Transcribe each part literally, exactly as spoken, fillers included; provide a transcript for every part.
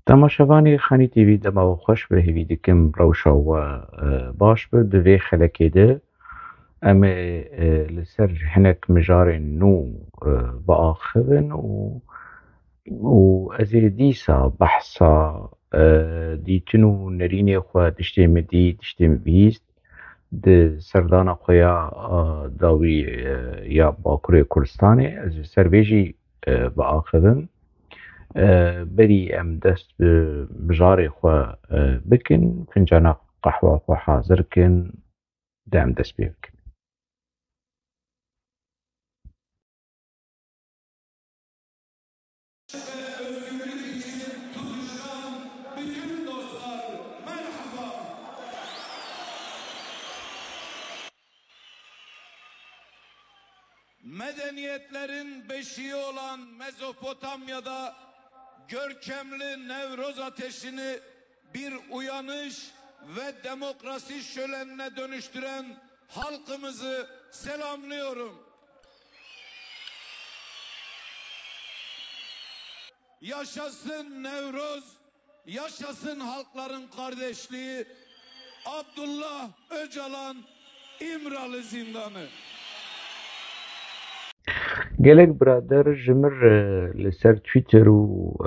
Temaşevanê Xanî T V, dema we xweş be, hêvî dikim rewşa we, e, baş be. Di vê xelekê de em ê, e, li ser hinek mijarên nû, e, biaxivin û, û ez ê dîsa behsa, e, dîtin û nerînê xwe, tiştê min dî, tiştê min bihîst, di serdana xwe ya, a, dawî, e, ya Bakurê Kurdistanê, ez li ser vê jî, e, biaxivim. E, berî em dest bi mijarê xwe, e, bikin, fincana qehwa xwe hazir kin, de em dest pê bikin. Özgürlük için tutuşan bütün dostlar, merhaba. Medeniyetlerin beşiği olan Mezopotamya'da görkemli Nevroz ateşini bir uyanış ve demokrasi şölenine dönüştüren halkımızı selamlıyorum. Yaşasın Nevroz, yaşasın halkların kardeşliği. Abdullah Öcalan, İmralı zindanı. Gelek birader ji min re li ser Twitter û,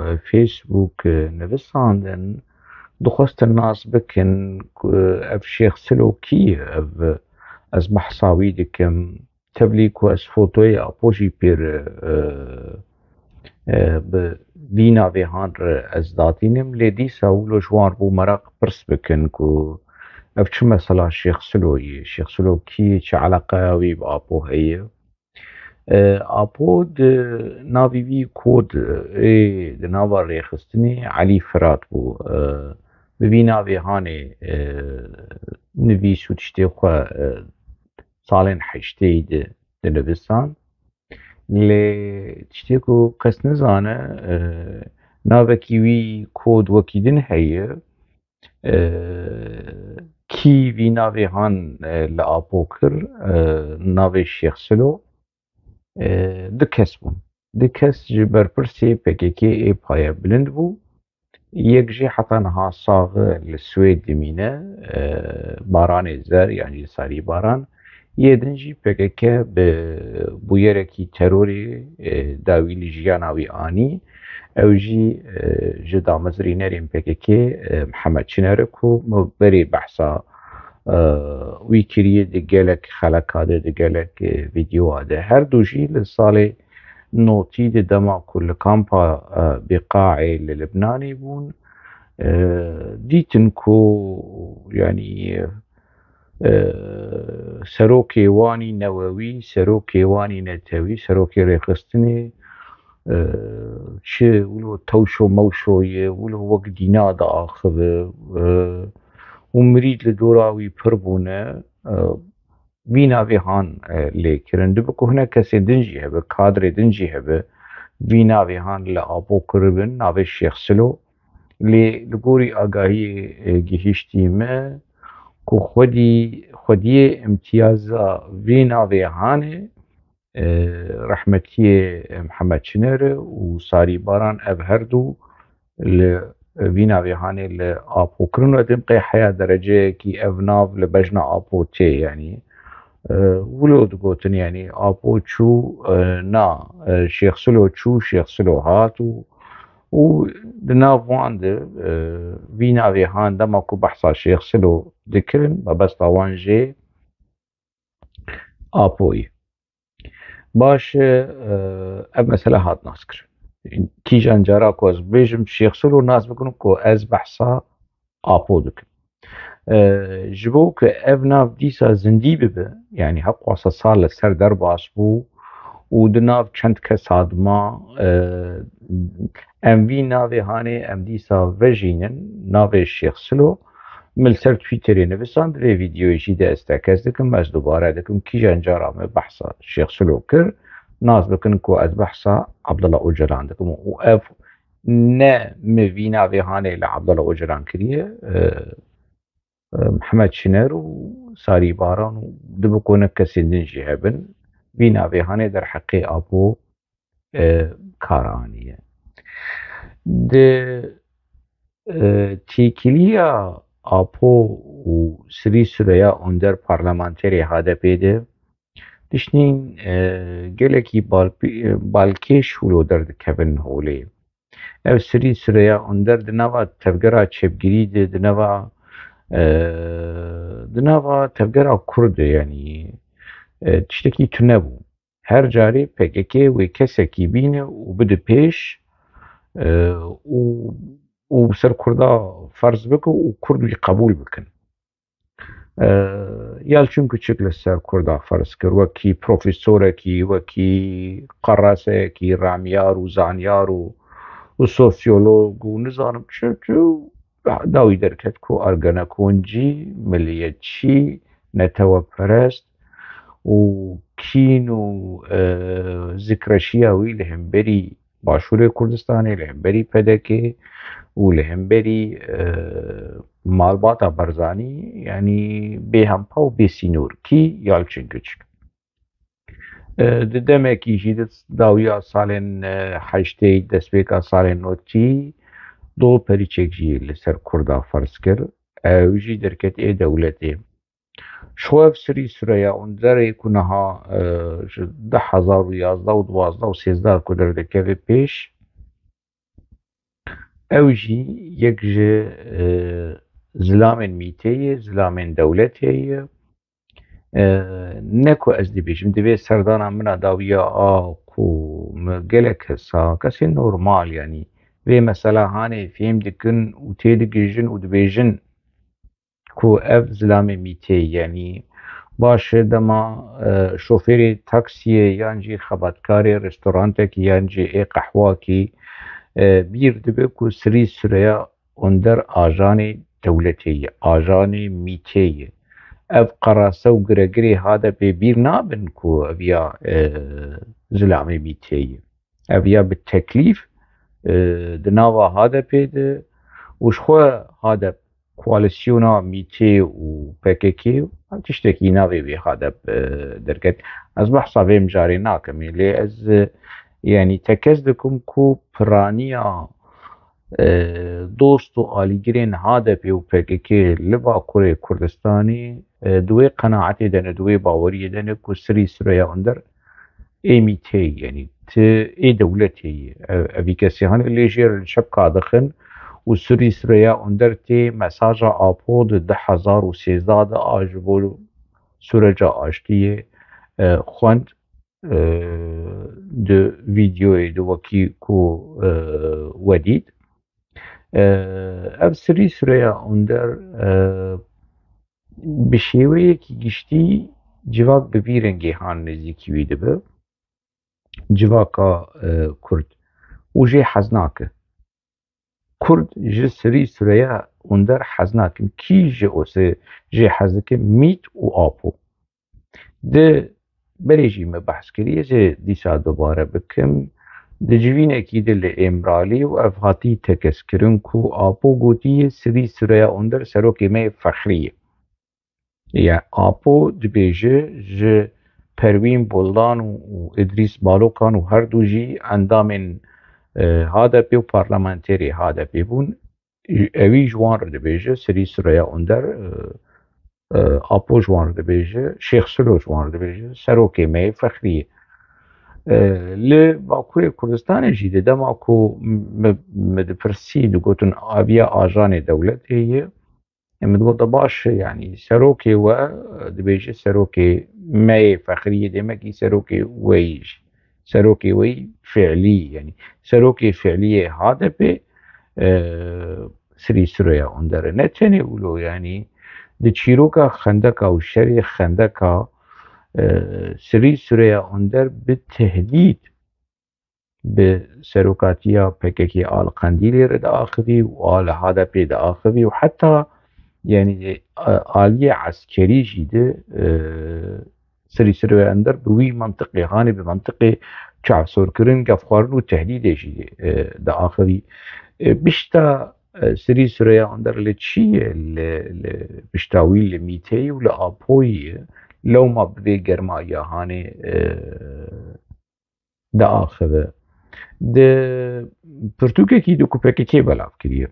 e, Facebook, e, nivisandin, dixwestin nas bikin ku ev Şêx Silo kî ye, ev ez behsa wî dikim. Tevlî ku ez fotoyê Apo jî pê re, e, e, bi vî navê han re ez datînim, lê dîsa wilo ji wan re bû meraq pirs bikin ku ev çi mesela Şêx Silo ye, Şêx Silo kî ye, çi eleqeya wî bi Apo heye? E, Apo di navê wî kod ê di nava rêxistinê Elî Firat bû. E, bi vî navê hanê, e, nivîs û tiştê xwe, e, salên heştêyî di, dinivisan. Lê tiştê ku kes nizane, e, navekî wî kod wekî din heye. E, kî vî navê han, e, li Apo kir, e, navê Şêx Silo, e, du kes bûn. Du kes ji berpirsê P K K ê paye bilind bû. Yek jî heta niha sax li Swêd dimîne, e, Baranê Zer, yan jî Sarî Baran. Yê din jî P K K bi bûyerekî terorê, e, dawî li jiyana wî anî. Ew jî, e, ji damezrînerên P K K, e, Mihemed Çiner e ku me berê behsa, e, wî kiriye di gelek xeleka de, di gelek, e, vîdeoya de. Her du jî li salê notî di dema ku li kampa, e, Biqaê li Libnanê bûn, e, dîtin ku, yanî, e, serokê wanî newewî, serokê wanî netewî, serokê rêxistinê, e, çi wilo tewşo mewşo ye, wilo wek dîna diaxive, e, û mirîd li dora wî pir bûne, e, vî navê han, e, lê kirin. Dibe ku hinek kesên din jî hebe, kadrê din jî hebe, vî navê han li Apo kiribin, navê Şêx Silo. Lê li gorî agahiyê, e, gihîştî me ku xwedî, xwediyê îmtiyaza vî navê hanê, e, rehmetiyê Mihemed Çiner û Sarî Baran, ev her du li vî navê hanê li Apo kirin û edim qey heya dereceyekî ev nav li bejna Apo tê, yanî, e, wilo digotin, yanî Apo çû, e, na, e, Şêx Silo çû, Şêx Silo hat û, û di nav wan de, e, vî navê han dema ku behsa Şêx Silo dikirin, mebesta wan jê Apoyî. Baş e, e, ev mesele hat naskirin. Kîjan cara ku ez bêjim Şêx Silo, nas bikin ku ez behsa Apo dikim. E, ji bo ku ev nav dîsa zindî bibe, yanî heqwasa sal li ser derbas bû û di nav çend kes hat ma, e, em vî navê hanê em dîsa vejînin, navê Şêx Silo. Min li ser Twitterê nivisand, vê vîdeoyê jî de ez tekez dikim, ez dubare dikim, kîjan cara me behsa Şêx Silo kir, nas bikin ku ez behsa Abdullah Ocalan dikim. Û ev ne min vî navê hanê li Abdullah Ocalan kiriye, e, e, Mihemed Çiner û Sarî Baran û dibe ku ne kesên din jî hebin, vî navê hanê derheqê Apo e, kar aniye. Di E, têkiliya Apo û Sirî Sureya Onder parlamenterê H D P'ê de tiştên, e, gelekî balpî-, e, balkêş wilo derdikevin holê. Ev Sirî Sureya Onder di nava tevgera çepgirî de, di nava, e, di nava tevgera Kurd de, yanî, e, tiştekî tune bû. Her carê P K K wê kesekî bîne û bide pêş, e, û, û ser Kurda ferz bike û Kurd wî qebûl bikin. E, Yalçin Küçük li ser Kurda ferz kir, wekî profesorekî, wekî qeraseyekî, ramyar û zanyar û, û sosyolog û nizanim çi, çi, dawî derket ku Ergenekoncî, miliyetçî, neteweperest û kîn û, e, zikreşiya wî li hemberî Başûrê Kurdistanê, li hemberî P D K ê û li hemberî, e, malbata Barzanî, yanî bêhempa û bêsînor, kî Yalçin Küçük. E, di demekî jî di dawiya salên, e, heştê, destpêka salên notî, do perîçek jî li ser Kurda ferz kir. Ew jî derket ê dewletê. Ji xwe ev Sirî Sureya Onderê ku niha, e, ji du hezar û yazdeh û duwazdeh û sêzdeh ku derdikeve pêş, ew jî yek ji, e, zilamên mîtê ye, zilamên dewletê ye. E, ne ku ez dibêjim, divê serdana min a dawiya a ku min gelek kesa, kesên normal, yanî vê mesela hanê fêm dikin û têdigihîjin û dibêjin ku ev zilamê mîtê, yanî baş e, dema, e, şofêrê taksiyê yan jî xebatkarê restorantekî yan jî ê qehwakî, e, bîr dibe ku Sirî Sureya Onder ajanê dewletê ye, ajanê mîtê ye. Ev qerase û giregirê H D P'ê bîr nabin ku ev ya, e, zilamê mîtê ye. Ev ya bi teklîf, e, di nava H D P'ê de û ji xwe H D P koalîsyona mîtê û P K K tiştekî navê wê H D P, e, derket. Ez behsa vê mijarê nakim, lê ez, e, yanî tekez dikim ku piraniya, e, dost û alîgirên H D P û P K K li Bakurê Kurdistanê, e, di wê qenaetê de ne, di wê baweriyê de ne ku Sirî Sureya Onder ê mîtê, yanî ti ê dewletê ye. Ev, evî kesê hene lê jê re li çepka dixin û Sirî Sureya Onder tê mesaja Apo di du hezar û sêzdeh de a ji bo Sûreca Aştiyê, e, xwend, e, di vîdeoyê de wekî ku, e, we dît. E, ev Sirî Sureya Onder, e, bi şêweyekî giştî civak bi vî rengê han nêzîkî wî dibe. Civaka, e, Kurd û jê hez nake. Kurd ji Sirî Sureya Onder hez nakin. Kî ji o se-, jê hez dike? Mît û Apo. Di berê jî me behs kiriye, ez ê dîsa dubare bikim. Di civînekî de li Êmralî û ev hatî tekez kirin ku Apo gotiye Sirî Sureya Onder serokê me yê fexrî ye. Ya Apo dibêje ji Perwîn Buldan û, û Îdrîs Balokan û her du jî endamên, e, H D P û parlamenterê H D P bûn. Ewî ji wan re dibêje, Sirî Sureya Onder, e, e, Apo ji wan re dibêje, Şêx Silo ji wan re dibêje, serokê me yê fexrî ye. E, li Bakurê Kurdistanê jî di dema ku me, me dipirsî, digotin, aviya ajanê dewletê ye, e, min digot, baş e, yanî serokê we, e, dibêje serokê me yê fexrî ye, demekî serokê we yî jî. Serokê wê fiilî, yanî serokê fiilî yê H D P, e, Sirî Sureya Onder e. Ne tenê wilo, yanî di çîroka xendeka û şerê xendeka, e, Sirî Sureya Onder bi tehdîd bi serokatiya P K K a li Qendîlê re diaxivî û a li H D P diaxivî û heta, yanî, e, aliyê eskerî jî di, e, Sirî Sureya Onder bi wî mentiqê, hanê bi mentiqê çavsorkirin, gefxwarin û tehdîdê jî, e, diaxivî. E, pişta, e, Sirî Sureya Onder li çi ye? Li, li pişta wî li mîteyî û li Apoyî ye. Lewma bi vê germayiya hanê, e, diaxive. Di pirtûkekî di ku P K K belav kiriye.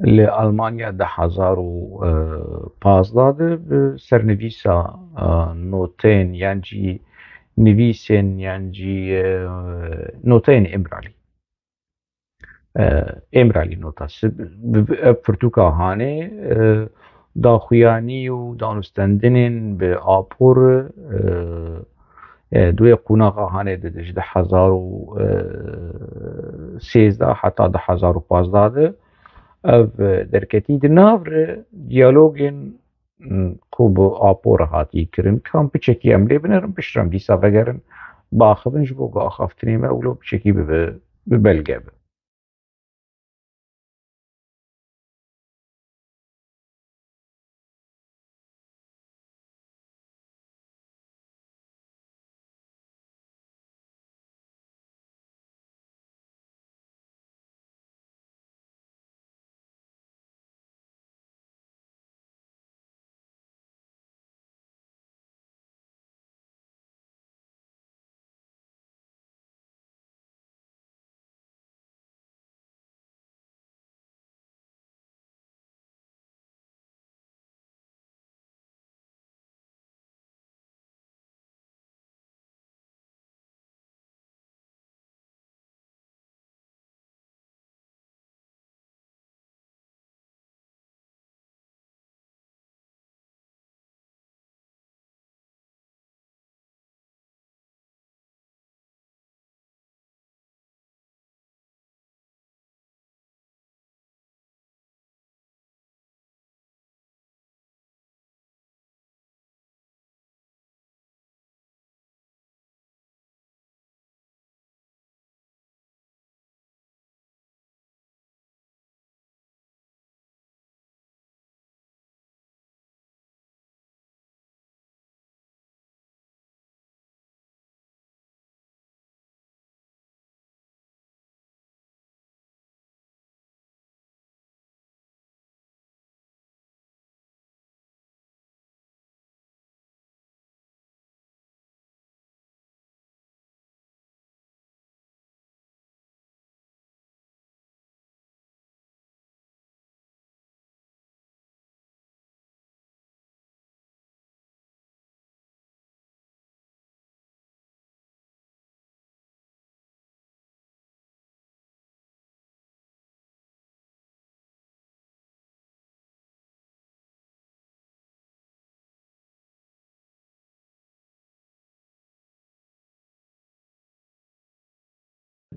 Li Almanya du hezar û pazdeh de bi sernivîsa, e, noteyên yan jî nivîsên yan jî, e, noteyên Îmralî. E, Îmralî notası. Bi, bi, ev pirtûka hanê, e, daxuyanî û danûstendinên bi apor, e, e, di wê qonaxa hanê de, de ji du hezar û sêzdeh heta du hezar û pazdeh de ev, e, derketî. Di nav re diyalogên, m, ku bi apor hatî kirin, kam piçekî em lê binerin, piştre em dîsa vegerin, biaxivin ji bo ku axaftinê me wilo piçekî bibe, bi belge be.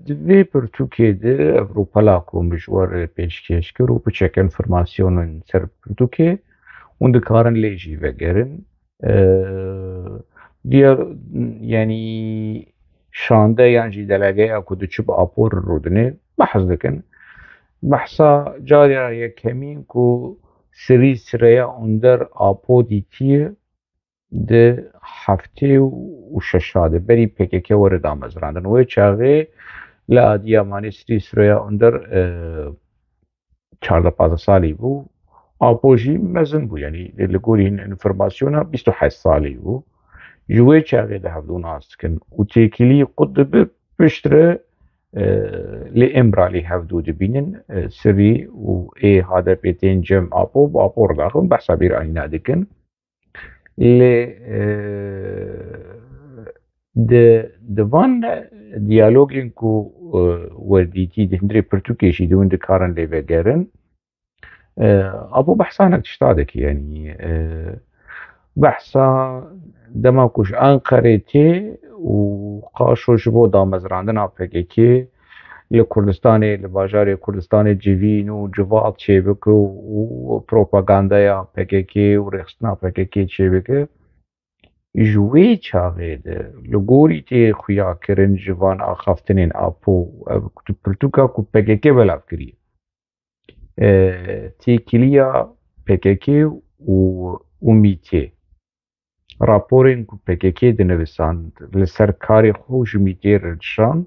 Di vê pirtûkê de ev rûpela ku min ji we re pêşkêş kir û piçek înformasyonên ser pirtûkê hûn dikarin lê jî vegerin. Ee, diğer, yani şande yan jî delegeya ku diçû bi apor rûdinê behs dikin. Behsa cara yekemîn ku Sirî Sirêya Onder apo dîtiye di heftê û şeşa de berî P K K were damezrandin. Wê çaxê li Adiyamanê Sirî Sirêya Onder, e, çardeh pazdeh salî bû. Apo jî mezin bû, yanî li gorî hin înformasyona bîst û heşt salî bû. Ji wê çaxê de hevdû nas dikin û têkilî qut dibe piştre, e, li Îmralî hevdû dibînin, e, Sirî û ê H D P tên cem Apo, bi Apo re daxivin, behsa bîranîna dikin. Lê, e, di, di van diyalogên ku, e, we dîtî di hundirê pirtûkê jî di hûn dikarin lê vegerin, e, Apo behsa hinek tişta dike, yanî, e, behsa dema ku ji Enqerê tê û qaşo ji bo damezrandina P K K li Kurdistanê, li bajarê Kurdistanê civîn û civat çêbike û propagandaya P K K û rêxistina P K K çêbike. Ji wê çaxê de li gorî tê xuyakirin ji van axaftinên Apo, ev pirtûka ku P K K belav kiriye. E, têkiliya P K K û, û MÎT'ê. Raporên ku P K K dinivisand, li ser karê xwe û ji MÎT'ê re dişand,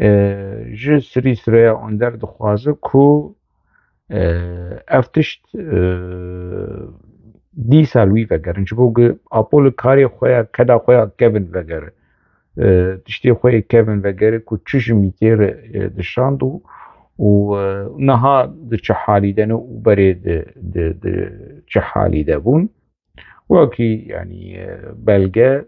e, ji Sirî Sirêya Onder dixwaze ku, e, ev tişt, e, dîsa li wî vegerin. Ji bo ku Apo li karê xwe ya, keda xwe ya kevin vegere. E, tiştê xwe yê kevin vegere ku çi ji MÎT'ê re, e, dişand û û e, niha di çi halî de ne û berê di, di, di çi halî de bûn. Wekî, yanî, e, belge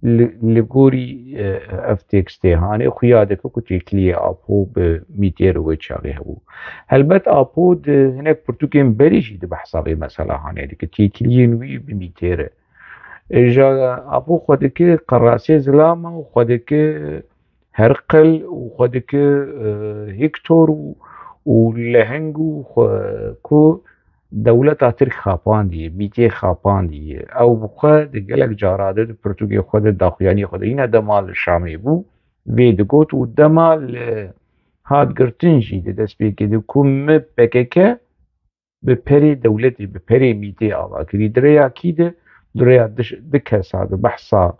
li, li gorî, e, ev tekstê hanê xuya dike ku têkiliyê Apo bi Mîtê re wê çaxê hebû. Helbet Apo di hinek pirtûkên berî jî di behsa vê mesela hanê dike, têkiliyên wî bi Mîtê re. E, ja Apo xwe dike qerasê zilama û xwe dike Herqil û xwe dike, e, Hîktor û, û leheng û xwe, ku dewleta Tirk xapandî, Mîtê xapandî. Ew bi xwe di gelek cara de di pirtûkê xwe de, daxuyaniyê xwe de, hîna dema li Şamê bû, vê digot û dema li hat girtin jî di destpêkê de ku min P K K bi perê dewletê, bi perê Mîtê ava kirî. Di rêya kî de? Di rêya di, di kesa de behsa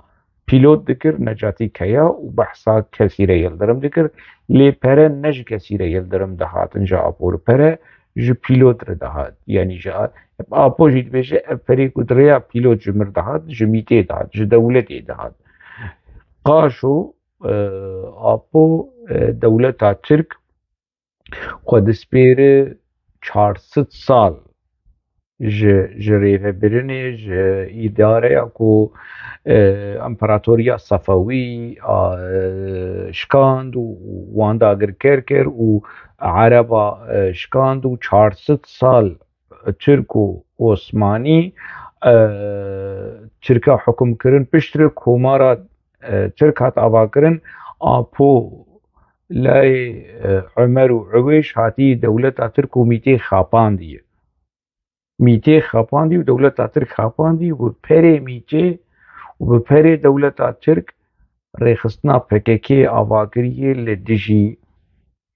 pîlot dikir, Necatî Keya, û behsa Kesîre Yildirim dikir. Lê pere ne ji Kesîre Yildirim dihatin, ji Apo re, pere ji pîlot re dihat. Yanî ji A-, Apo jî dibêje, ev perê ku di rêya pîlot ji min dihat, ji Mîtê dihat, ji dewletê dihat. Qaşo, e, Apo, e, dewleta Tirk xwe dispêre çar sed sal ji, ji rêvebirinê, ji îdareya ku, e, împaratoriya Sefewî, a, e, şikand û wan dagirker kir û Ereba, e, şikand û çar sed sal Tirk û Osmanî, e, Tirka hukum kirin, piştre komara, e, Tirk hat avakirin, Apo layê, e, Omer û Ewêş hatî dewleta Tirk û Mîtê xapandiye. Mîtê xapandî û dewleta Tirk xapandî û bi perê Mîtê û bi perê dewleta Tirk rêxistina P K K ava kiriye li dijî,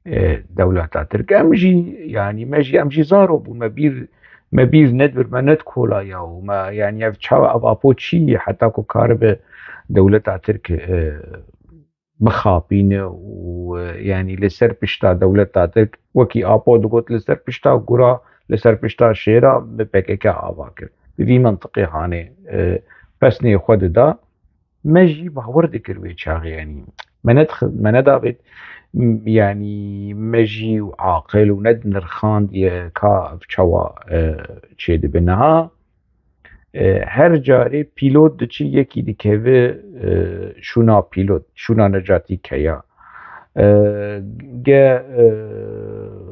e, dewleta Tirk. Em jî, yanî me jî, em jî zaro bûn, me bîr, me bîr nedibir, me nedikola ya û me, yanî ev çawa, ev Apo çi ye heta ku karibe dewleta Tirk, e, bixapîne û, e, yanî li ser pişta dewleta Tirk, wekî Apo digot, li ser pişta gura, li ser pişta şêra bi P K K ava kir. Bi vî mentiqê hanê, e, pesnê xwe dida. Me jî bawer dikir wê çaxê, yanî me nedix-, me nedavêt, m-, yanî me jî aqil û nedinirxandiye ka ev çawa, e, çêdibe niha. E, her carê pîlot diçi yekî dikeve, e, şûna pîlot, şûna Necatî Keya. E, ge, e,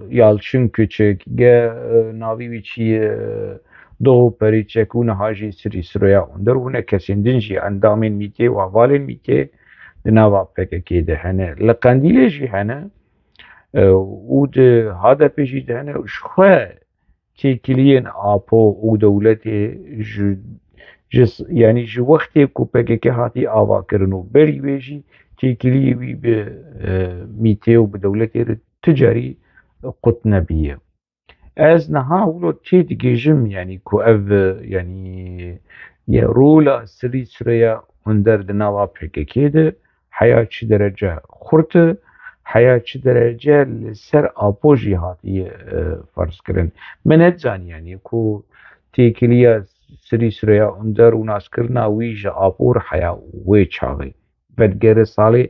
Yalçın Küçük, ge, e, navî wî çi ye, e, Doğu Perinçek û niha jî Sirî Süreyya Önder û ne kesên din jî endamên Mîtê û hevalên Mîtê di nava P K K de hene. Li Qendîlê jî hene, e, û di H D P jî de hene. Ji xwe têkiliyên Apo û dewletê ji, ji s-, yanî ji wextê ku P K K hatî avakirin û berî wê jî têkiliyê wî bi, e, Mîtê û bi dewletê re ti carî qut nebiye. Ez niha wilo têdigihîjim, yanî ku ev, e, yanî ye rola Sirî Süreyya Önder di nava P K K de heya çi derece xurt e, heya çi derece li ser Apo jî hatiye, e, ferz kirin. Me nedizanî, yanî ku têkiliya Sirî Süreyya Önder û naskirina wî ji Apo re heya wê çaxê. Vedigere salê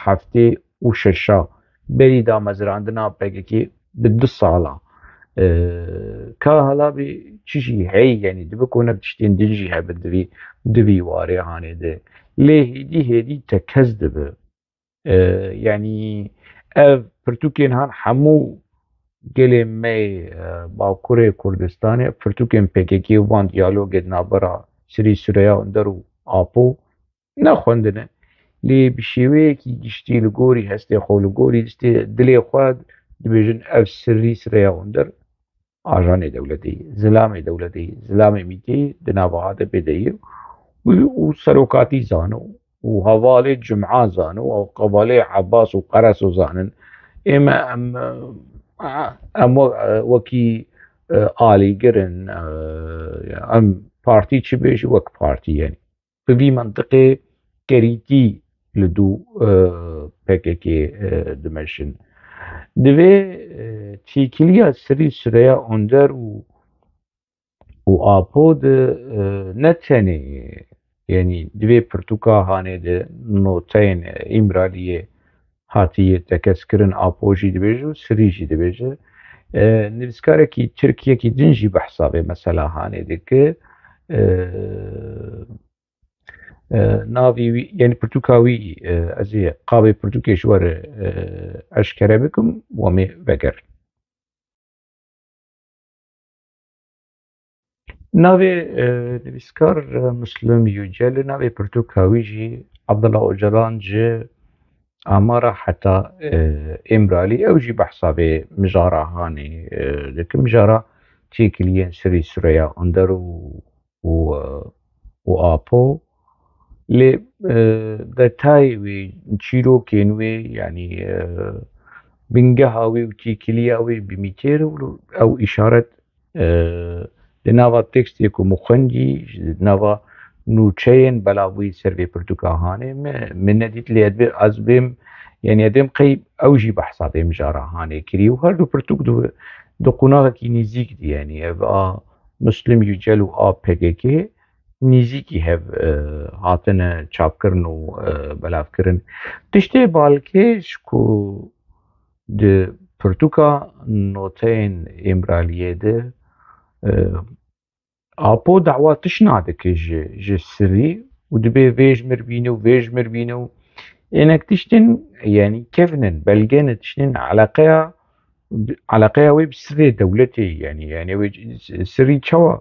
heftê û şeşa berî damezrandina P K K bi du sala. E, ka hala bê çi jî hey, yanî dibe ku ne tiştên din jî hebin di vî, di vî warê hanê de. Lê hêdî hêdî tekez dibe. E, yanî ev pirtûkên han hemû gelê me, e, Bakurê Kurdistanê, pirtûkên P K K û van diyalogê di navbera Sirî Süreyya Önder û Apo nexwendine. Lê bi şêweyekî giştî li gorî hestê xwe, li gorî distê dilê xwe dibêjin ev Sirî Süreyya Önder ajanê dewletê ye, zilamê dewletê ye, zilamê Mîtê ye, di nava H D P de ye û, û serokatî zano û hevalê Cuma zano û hevalê Ebas û Qereso zanin. Ê me em, em we-, wekî, e, alîgir in, e, em partî çi bêjî wek partî, yanî bi vî mentiqê kerîtî li dû, e, P K K, e, dimeşin. Divê, e, têkiliya Sirî Süreyya Önder û, û Apo de, e, ne tenê, yanî divê pirtûka hanê de noteyên Îmraliyê hatiye tekez kirin, Apo jî dibêje û Sirî jî dibêje. E, nivîskarekî Tirk yekî din jî behsa vê mesela Hanê dike. E, e, navê wî, yanî pirtûka wî, e, ez ê qabê pirtûkê ji we re, e, eşkere bikim, we mê vegerin. Navê, e, nivîskar, e, Muslim Yücel, navê pirtûka wî jî Abdullah Ocalan ji Amara heta, e, Îmralî, ew jî behsa vê mijara Hanê, e, dike, mijara têkiliyên Sirî Süreyya Onder û, û, e, û Apo. Lê, e, detayê wê, çîrokên wê, yanî, e, bingeha wê û têkiliya wê bi mîtê re û ew îşaret, e, di nava tekstê ku min xwendî, di nava nûçeyên belavbûyî ser vê pirtûka Hanê min, min nedît, lê ez bê-, ez bêm, yanî ez bêm qey ew jî behsa vê mijara Hanê kirî û her du pirtûk di, di qonaxekî nêzîk de, yanî ev a Muslim Yücel û a P K K nêzîkî hev, e, hatine çapkirin û, e, belavkirin. Tiştê balkêş ku di pirtûka noteyên Îmraliyê de, e, Apo dawa tişna dike ji, ji Sirî û dibê vê ji mir bîne û vê ji mir bîne û ênek tiştên, yanî kevin in, belge ne, tiştên eleqeya, eleqeya wê bi sirê dewletê, yanî, yanî wê Sirî çawa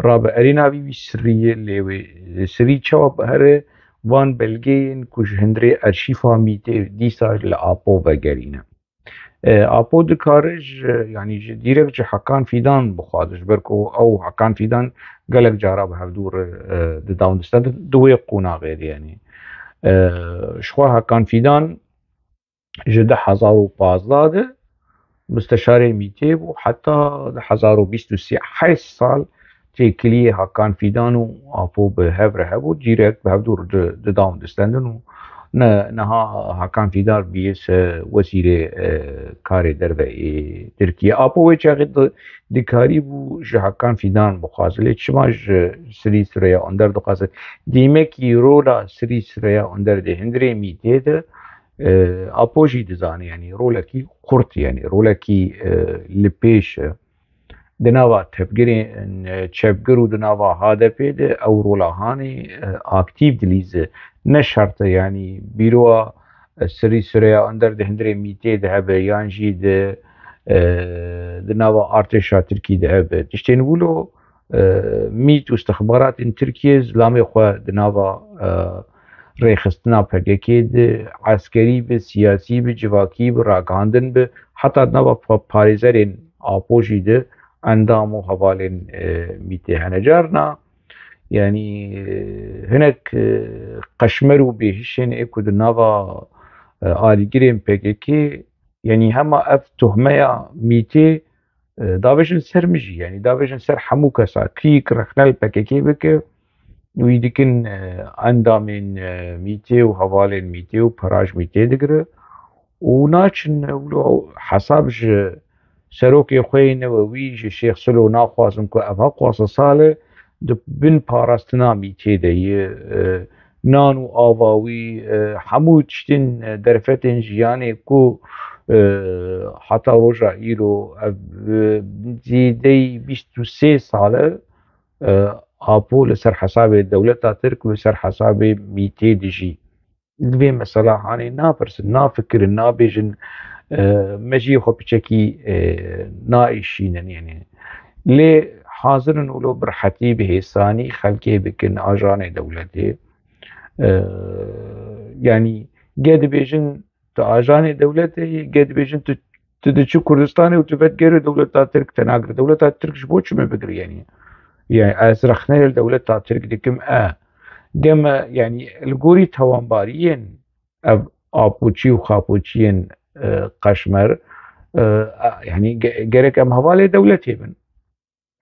rabe, erê navê wî Sirî ye, lê wê Sirî çawa bihere van belgeyên ku ji hundirê erşîfa mîtê dîsa li Apo vegerîne. E, Apo dikare ji, yanî ji, dîrek ji Hakan Fîdan bixwaze, ji ber ku ew Hakan Fîdan gelek cara bi hevdû re, e, dida û distendin di wê qonaxê de, yanî. E, ji xwe Hakan Fîdan ji du hezar û pazdeh de musteşarê mîtê bû, heta du hezar û bîst û sê, heşt sal têkiliyê Hakan Fîdan û Apo bi hev re hebû, dîrek bi hevdû re di-, dida û distendin û ne, niha Hakan Fîdan bûye se wezîrê, e, karê derve ê Tirkiye. Apo wê çaxê di-, dikarîbû ji Hakan Fîdan bixwaze, lê çima ji Sirî Süreyya Onder dixwaze? Dîmekî rola Sirî Süreyya Onder di hundirê mîtê de, e, Apo jî dizane, yanî rolekî xurt, yanî rolekî, e, li pêş e. Di nava tevgirên, e, çepgir û di nava H D P de ew rola Hanê, e, aktîf dilîze. Ne şert e, yanî bîroya, e, Sirî Süreyya Onder di hundirê mîtê de hebe yan jî di, e, di nava artêşa Tirkî de hebe. Tiştên wilo, e, mît û istixbaratên Tirkiye zilamê xwe di nava, e, rêxistina P K K de, eskerî be, siyasî be, civakî be, ragihandin be, heta di nava pa-, parêzerên Apo jî de endam û hevalên, e, mîtê hene. Carna, yanî, e, hinek, e, qeşmer û bêhişên ê ku di nava, e, alîgirên P K K, yanî hema ev tuhmeya mîtê, e, davêjin ser min jî, yanî davêjin ser hemû kesa, kî rexne li P K K bike, wî dikin, e, endamên, e, mîtê û hevalên mîtê û peraj mîtê digire û naçin, e, wilo hesab ji serokê xwe yê newewî, ji Şêx Silo naxwazin ku ev heqwasa sal e di bin parastina mîtê de ye, e, nan û ava wî, e, hemû tiştên, e, derfetên jiyanê ku, e, heta roja îro ev, e, zêdeyî bîst û sê sal e, e, Apo li ser hesabê dewleta Tirk û li ser hesabê mîtê dijî. Li vê mesela Hanê napirsin, nafikirin, nabêjin, e, me jî xwe piçekî, e, naêşînin, yanî. Lê hazir in wilo bi rehetî, bi hêsanî xelkê bikin ajanê dewletê. E, yanî, ge dibêjin tu ajanê dewletê yî, ge dibêjin tu, tu diçî Kurdistanê û tu vetgere dewleta Tirk te nagire. Dewleta Tirk ji bo çi me bigire, yanî? Yanî, ez rexneyê li dewleta Tirk dikim, e, ge me, yanî, li gorî tawanbariyên ev apoçî û xapoçiyên, e, qeşmer, e, e, yanî, ge-, gerek em hevalê dewletê bin.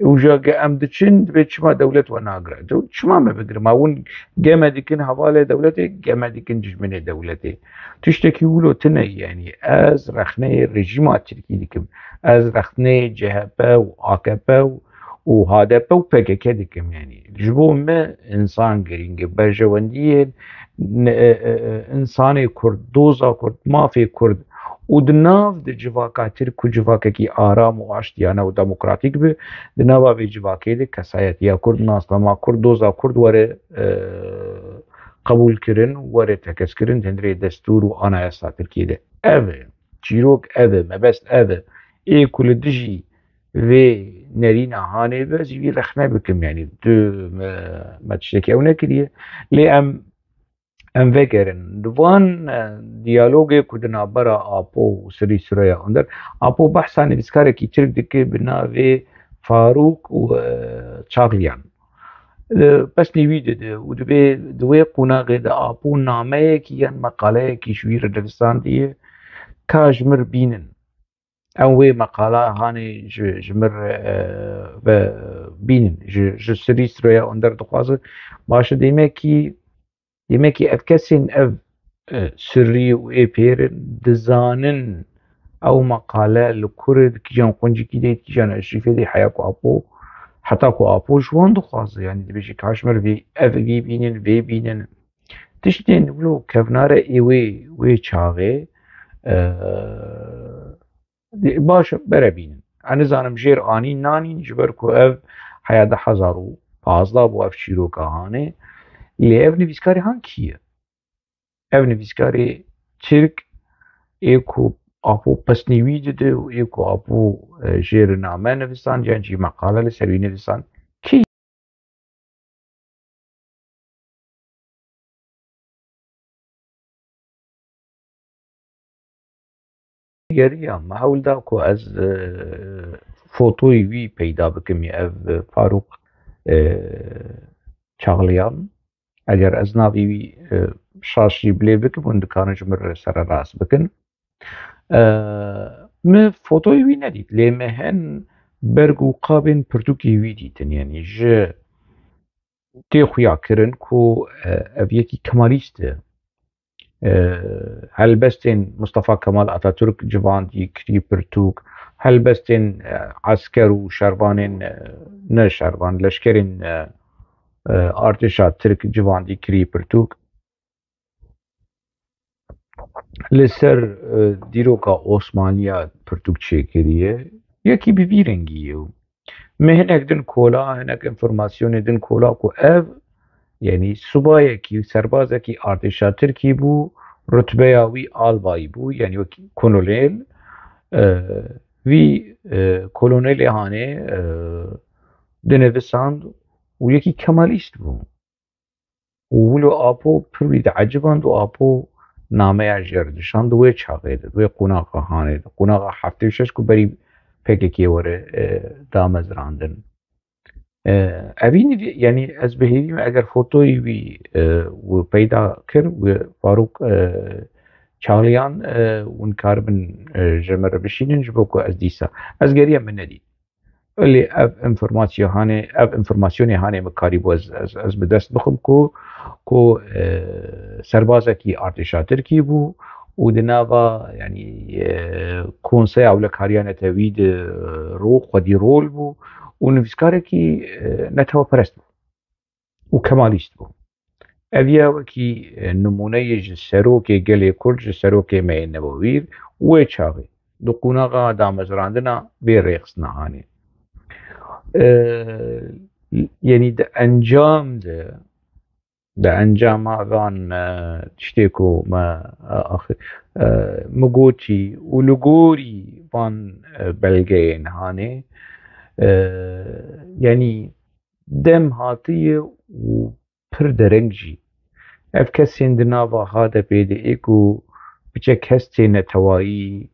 Û ja ge em diçin, divê çima dewlet we nagire? Dew-, çima me bigire? Ma hûn ge me dikin hevalê dewletê, ge me dikin dijminê dewletê. Tiştekî wilo tune ye, yanî ez rexneyê rejîma Tirkî dikim. Ez rexneyê C H P û A K P û, û H D P û P K K dikim, yanî. Ji bo me însan girîng e. Berjewendiyên ne-, e, e, e, insanê Kurd, doza Kurd, mafê Kurd û di nav di civaka Tirk ku civakekî aram û aştiyane û demokratîk bi, di nava vê civakê de kesayetiya Kurd, nasnama Kurd, doza Kurd were, e, qebûlkirin, were tekez kirin di hundirê destûr û anayasa Tirkiyê de. Ev e. Çîrok ev e, mebest ev e. Ê ku li dijî vê nerîna hanê be, ez jî wî rexne bikim. Yanî tu me, me tiştekî ew nekiriye. Lê em, em vegerin. Di van, e, diyalogê ku di navbera Apo û Sirî Süreyya Onder, Apo behsa nivîskarekî Tirk dike bi navê Farûk û, e, Çaxliyan. E, pesnê wî dide û dibê di wê qonaxê de Apo nameyekî yan meqaleyekî ji wî re nivîsandiye, ka ji mir bînin. Em wê meqala hanê ji, ji mir, e, ve bînin. Ji, ji Sirî Süreyya Onder dixwaze. Baş e, demekî, demekî ev kesên ev, e, sirrî û ê pêrin dizanin ew meqale li kur e, di kîjan quncikî de, di kîjan eşrîfê de, heya ku Apo, heta ku Apo ji wan dixwaze, yanî dibêje ka ji mir vê, ev vî bînin, vê bînin. Tiştên wilo kevnare ê wê, wê çaxê, e, Baş e, bere bînin. Ez nizanim jêr anîn nanîn, ji ber ku ev heya du hezar û pazdeh bû ev çîroka hanê. Lê ev nivîskarê han kî ye? Ev nivîskarê Tirk ê ku Apo pesnê wî dide û ê ku Apo, e, jêr name nivisan, yan jî meqale li ser wî nivisan, kî? Geriya me hewl da ku ez, e, fotoyê wî peyda bikim, ev, e, Farûq, e, Çaxliyan. Eger ez navê wî, e, şaş jî bilê bikim, hûn dikarin ji min re sererast bikin. E, min fotoyê wî nedît, lê me hin berg û qabên pirtûkê wî dîtin, yanî ji tê xuya kirin ku, e, ev yekî kemalîst e. E, helbestên Mustafa Kemal Atatürk civandî kirî pirtûk, helbestên, e, esker û şervanên, e, ne şervan, leşkerên, e, e, artêşa Tirk civandî kirî pirtûk. Li ser, e, dîroka Osmaniya pirtûk çêkiriye. Yekî bi vî rengî ye. Me hinek din kola, hinek înformasyonê din kola ku ev, yanî subayekî, serbazekî artêşa Tirkî bû, rutbeya wî albayî bû, yanî wekî kolonel, e, vî, e, kolonelê hanê, e, dinivisand û yekî kemalîst bû. Û wilo Apo pir wî dieciband û Apo nameya jê re dişand di wê çaxê de, di wê qonaxa hanê de, qonaxa heftê û şeş ku berî P K K were, e, damezrandin. E, evî nivî-, yanî ez bi hêvî me eger fotoyê wî, e, û peyda kir, wî Farûq, e, Çaxliyan, e, hûn karibin, e, ji min re bişînin, ji bo ku ez dîsa, ez geriya min nedît. Lê ev înformasiya hanê, ev înformasyonê hanê min karîbû ez, ez, ez bi dest bixim ku, ku, e, serbazekî artêşa Tirkî bû û di nava, yanî, e, konseya ewlekariya netewî de ro-, xwedî rol bû û nivîskarekî, e, neteweperest bû û kemalîst bû. Ev ya wekî, e, nimûneyê ji serokê gelê Kurd, ji serokê me yê newewîr, wê çaxê di qonaxa damezrandina vê rêxistina hanê. E, yanî di encam de, di encama van, e, tiştê ku me, e, axir, e, min gotî û li gorî van, e, belgeyên hanê, e, yanî dem hatiye û pir dereng jî. Ev kesên di nava H D P'ê de ê ku piçek hestê netewayî,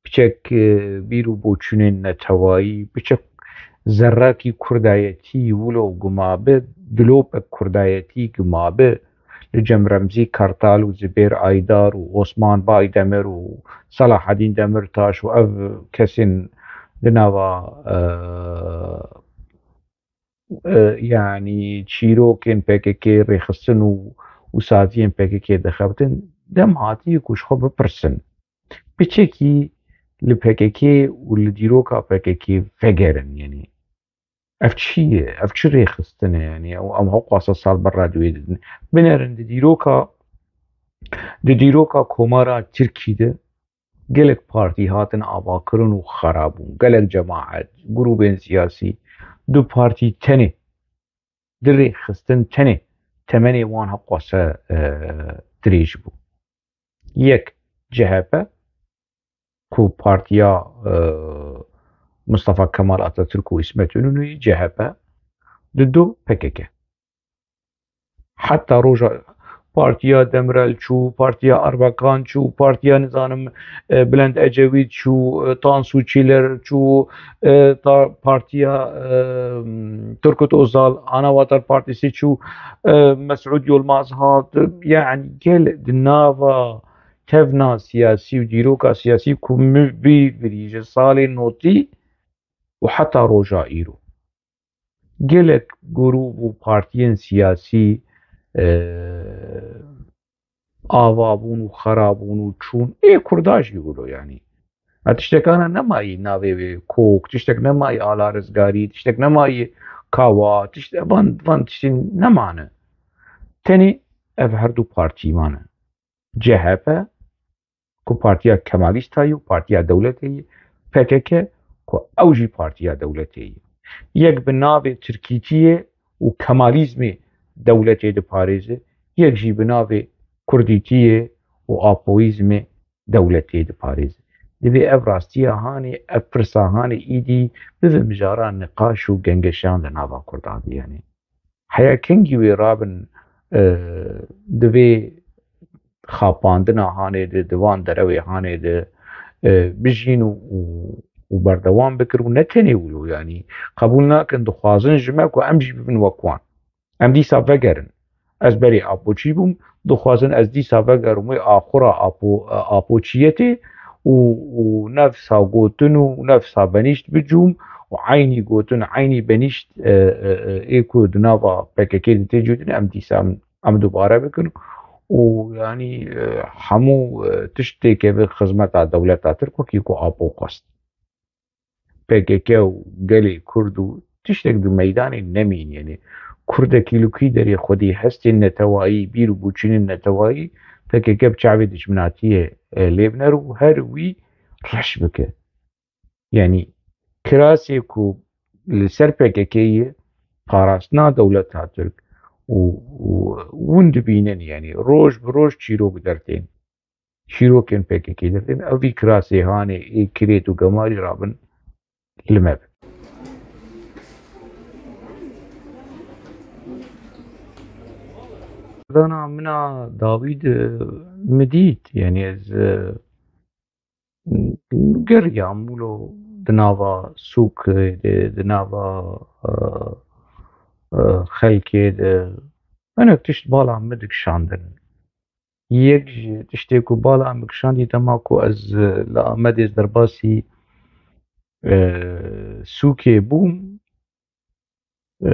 piçek, e, bîr û boçûnên netewayî, piçek zerrekî kurdayetî wilo guma bi, dilopek kurdayetî guma bi, li cem Remzî Kartal û Zibêr Aydar û Osman Baydemir û Selahedîn Demirtaş û ev kesên di nava, e, e, yanî çîrokên P K K rêxistin û, û saziyên P K K dixebitin, dem hatiye ku ji xwe bipirsin. Piçekî li P K K û li dîroka P K K vegerin, yanî ev çi ye? Ev çi rêxistin e? Yanî ew, em hewqasa sal berra di wê didin. Binerin di dîroka Di dîroka Komara Tirkî de gelek partî hatin avakirin û xera bûn. Gelek cemaet, grûbên siyasî, du partî tenê di rêxistin tenê temenê wan heqwase, e, dirêj bû. Yek C H P, ku partiya, e, Mustafa Kemal Atatürk û Îsmet Înonû yê, C H P, di du P K K. Heta roja partiya Demirel çû, partiya Erbakan çû, partiya nizanim, e, Bülent Ecevît çû, e, Tansu Çiller çû, e, ta partiya, e, Turgut Özal, Ana Vatan Partisi çû, e, Mesûd Yilmaz hat. Yani gel di nava kevna siyasî û dîroka siyasî ku min bîr birî ji salê notî û heta roja îro. Gelek grûp û partiyên siyasî, e, ava bûn û xera bûn û çûn. Ê Kurda jî wilo, yanî. Ha, tiştekana nemayî navê wê kok, tiştek nemayî ala rizgarî, tiştek nemayî kawa, tişt-, van, van tiştên nemane. Tenê ev her du partî mane. C H P, ku partiya Kemalîsta ye û partiya dewletê ye, P K K, ku ew jî partiya dewletê ye. Yek bi navê Tirkîtiyê û Kemalizmê dewletê diparêze, yek jî bi navê Kurdîtiyê û Apoyîzmê dewletê diparêze. Divê ev rastiya hanê, ev pirsa hanê îdî bibe mijara niqaş û gengeşeyan di nava Kurdan de, yanî. Heya kengî wê rabin, e, di vê xapandina hanê de, di van derewê hanê de, e, bijîn û, û, û berdewam bikir û ne tenê wilo, yanî qebûl nakin, dixwazin ji me ku em jî bibin wek wan. Em dîsa vegerin. Ez berê Apoçî bûm, dixwazin ez dîsa vegerim wê axura Apo-, Apoçiyetê û, û nefsa gotin û nefsa benîşt bicûm û eynî gotin, eynî benîşt, e, e, e, ê ku di nava P K K de tê cûtin, em dîsa em, em dubare bikin û yanî, e, hemû, e, tişt têkeve xizmeta dewleta Tirk wekî ku Apo xwest. P K K û gelê Kurd û tiştek di meydanê nemîn, yanî Kurdekî li kî derê xwedî hestên netewayî, bîr û bûçînên netewayî P K K bi çavê dijminatiyê, e, lê binere û her wî reş bike. Yanî kirasê ku li ser P K K ye, parastina dewleta Tirk û, û hûn dibînin, yanî roj bi roj çîrok dertên. Çîrokên P K K dertên. Ev vî kirasê hanê ê kirêt û gemarî rabin li me bin. Dana min a dawî de min dît, yanî ez, e, geriyam wilo di nava sûkê de, di nava, e, e, xelkê de. Hinek tişt bala min dikişandin. Yek ji tiştê ku bala min kişandî dema ku ez, e, li Amedê ez derbasî, e, sûkê bûm, e,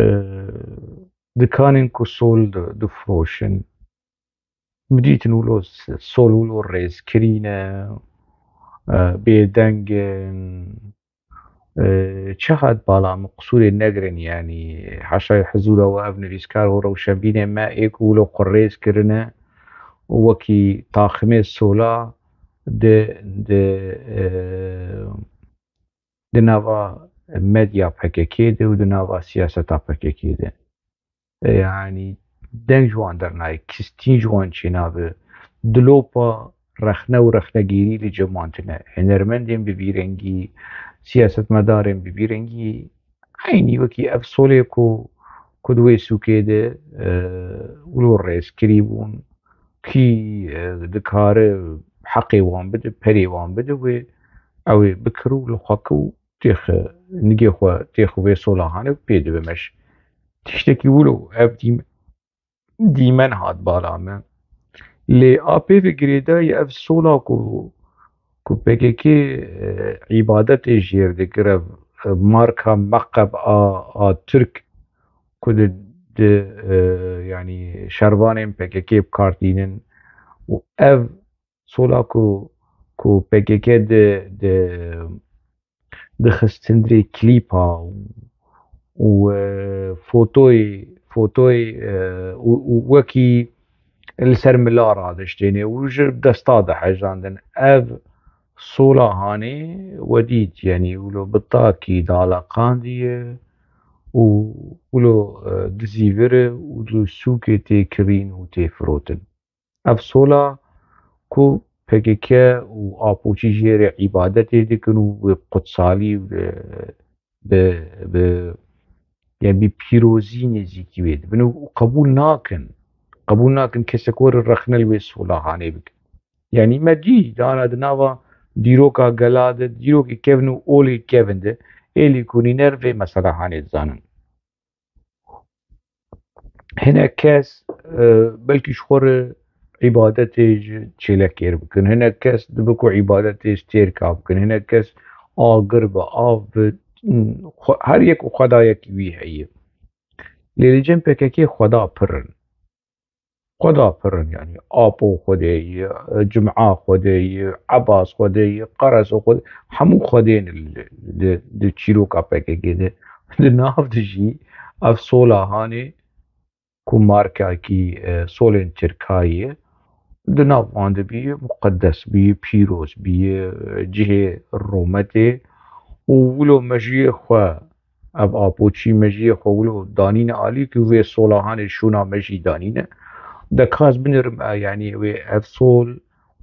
dikanên ku sol di-, difiroşin. Min dîtin wilo s-, sol wilo rêzkirî ne, e, bêdeng in. E, çi hat bala min qisûrê negirin, yanî haşa hizûra we ev nivîskar û rewşenbînê me ê ku wilo xwe rêz kirine û wekî taximê sola di, di, e, di nava medya P K K de û di nava siyaseta P K K de. Yanî deng ji wan dernayê, kistîn ji wan çênabe. Dilopa rexne û rexnegîrî li cem wan tune. Hunermendên bi vî rengî, siyasetmedarên bi vî rengî, eynî wekî ev solê ku, ku di wê sûkê de, e, wilo rêzkirî bûn, kî, e, dikare heqê wan bide, perê wan bide wê, ew ê bikir û li xwe ke û têxe, nigê xwe têxe vê sola hanê û pê dibe meş. Tiştekî wilo ev dîm-, dîmen hat bala me. Lê a pê ve girêdayî ev sola ku, ku P K K, e, îbadetê jêr dikir, ev, e, marka meqeb a, a Tirk ku di, di, e, yanî şervanên P K K bi kar tînin û ev sola ku, ku P K K di, di, dixistin dirê klîpa û, û, e, fotoyê, fotoyê, e, û, û wekî li ser mila radiştêne û ji desta dihejandin. Ev sola hanê we dît, yanî wilo bi takî daleqandiye û wilo, e, dizîvire û li sûkê tê kirîn û tê firotin. Ev sola ku P K K û Apoçî jê re îbadetê dikin û bi qutsalî, e, bi, bi, yani bi pîrozî nêzîkî wê dibin û qebûl nakin. Qebûl nakin kesek were rexne li wê sola hanê bike. Yani me dî dana di nava dîroka gela de, dîrokê kevn û olê kevin de, êlî ku nîner vê mesela hanê dizanin. Hinek kes, e, belkî ji xwe re îbadetê ji çêlekêr bikin. Hinek kes dibe ku îbadetê ji têrka bikin. Hinek kes agir bi, av bi, xwe-, her yek û xwedayekî wî heye. Lê li cem P K K xweda pir in. Xweda pir in, yanî Apo Xwedê ye, Cuma Xwedê ye, Ebas Xwedê ye, Qereso Xwedê, hemû Xwedên li, li, li çîroka P K K de, li nav de jî ev sola hanê ku markakî, e, solên Tirka ye, di nav wan de bî, muqedes bî, pîroz bî, e, cihê rûmetê û wilo mejiyê xwe, ev Apoçî mejiyê xwe wilo danîne alî ku vê sola hanê şûna me jî danîne. De ka ez binirim, e, yanî wê ev sol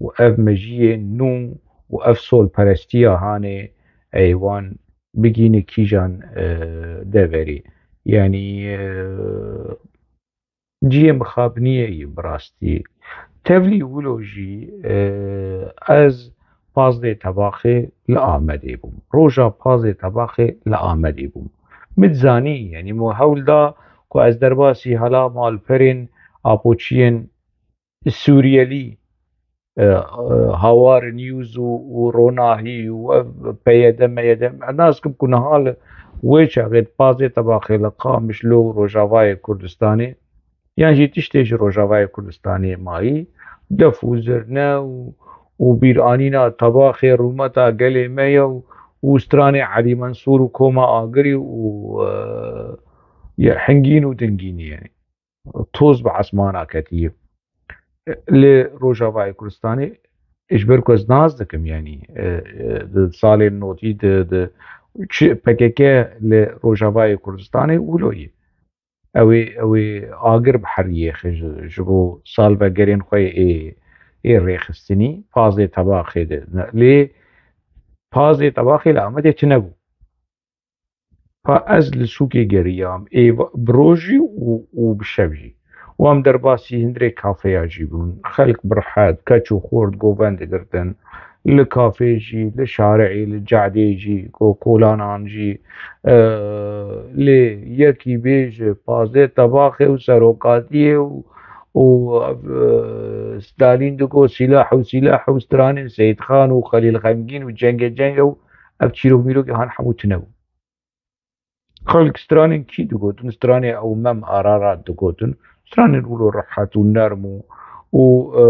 û ev mejiyê nû û ev solperestiya hanê ey wan bigîne kîjan, e, deverê. Yanî, e, cihê mixabiniyê ye bi rastî. Tevlî wilo jî, e, ez pazdeh Tebaxê li Amedê bûm. Roja pazdeh Tebaxê li Amedê bûm. Min zanî, yanî min hewl da ku ez derbasî hela malperên Apoçiyên Sûriyelî, e, e, Hawar News û, û Ronahî û ev P Y D, M Y D, ez nas kim ku niha li wê çaxê di pazdeh Tebaxê li Qamişlo û Rojavayê Kurdistanê, yan jî tiştê ji Rojavayê Kurdistanê mayî, def û zirne û, û bîranîna Tebaxê rûmeta gelê me ye û, û stranê Elî Mensûr û Koma Agirî û, e, ye Hingîn û Dingînî ye. Toz bi esmana ketiye. Li Rojavayê Kurdistanê, ji ber ku ez nas dikim, yanî, e, e, di salên notî de, de çi P K K li Rojavayê Kurdistanê wilo ye. Ew ê, ew ê agir bi heriyê xwe ji, ji bo salvegerên xwe ê, ê rêxistinî, pazdeh Tebaxê de. Lê pazdeh Tebaxê li Amedê tune bû. Pa ez li sûkê geriyam, ê va-, bi rojî û, û bi şev jî. Û em derbasî hundirê kafeya jî bûn. Xelk bi rihet, keç û xort govend digirtin. Li kafê jî, li şarî, li cadê jî, ko-, kolanan jî, e, lê yekî bêje pazdeh Tebaxê û serokatiyê û, û, e, Stalîn digo sîlah û sîlah û stranên Seyîd Xan û Xelîl Xemgîn û cengê ceng e û ev çîrok mîrokê han hemû tune bû. Xelk stranên kî digotin? Stranê ew Mem Ararat digotin. Stranên wilo rehet û nerm û, û, e,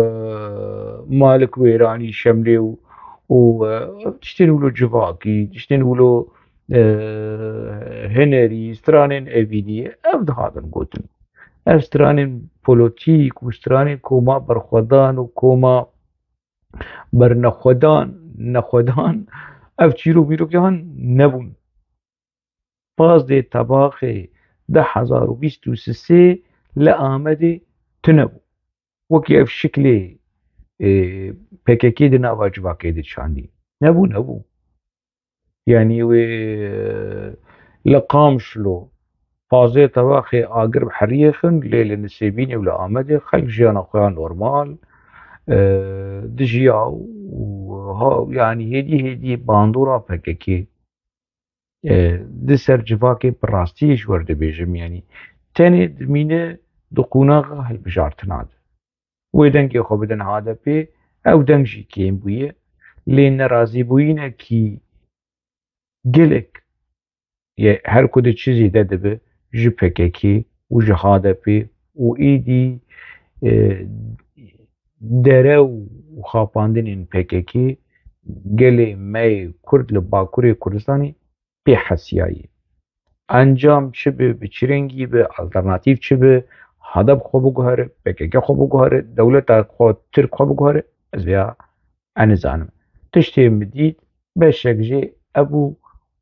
Malik Wêranî Şemlê û, û, e, tiştên wilo civakî, tiştên wilo, e, hunerî, stranên evînî, ev dihatin gotin. Ev stranên polotîk û stranên koma berxwedan û koma bernexwedan, nexwedan, ev çîrok mîrokê han nebûn. Pazdeh Tebaxê du hezar û bîst û sê li Amedê tune bû. Wekî ev şiklê, e, P K K di nava civakê de çandî. Nebû, nebû. Yanî wê, e, li Qamişlo pazdeh Tebaxê agir bi heriyê xin, lê li Nisêbînê û li Amedê xelk jiyana xwe ya normal, e, dijiya û ha, yanî hêdî hêdî bandora P K K, e, di ser civakê bi rastî ji we re dibêjim, yanî tenê dimîne di qonaxa hilbijartina de. Wê dengê xwe bidin H D P, ew deng jî kêm bûye, lê nerazîbûyînekî gelek ye, her ku di çi zêde dibe ji P K K û ji H D P û êdî, e, dere û xapandinên P K K gelê me yê Kurd li Bakurê Kurdistanê pê hesiyaye. Encam çi be, bi çi rengî be, alternatîf çi be, HADEP xwe biguhere, PKK xwe biguhere, dewleta xwe Tirk xwe biguhere, ez vêya ez nizanim. Tiştê min dît, beşek jê ev bû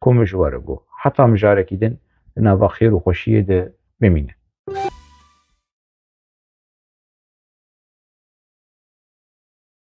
ku min ji we re got. Heta mijarekî din di nava xêr û xweşiyê de bimînin.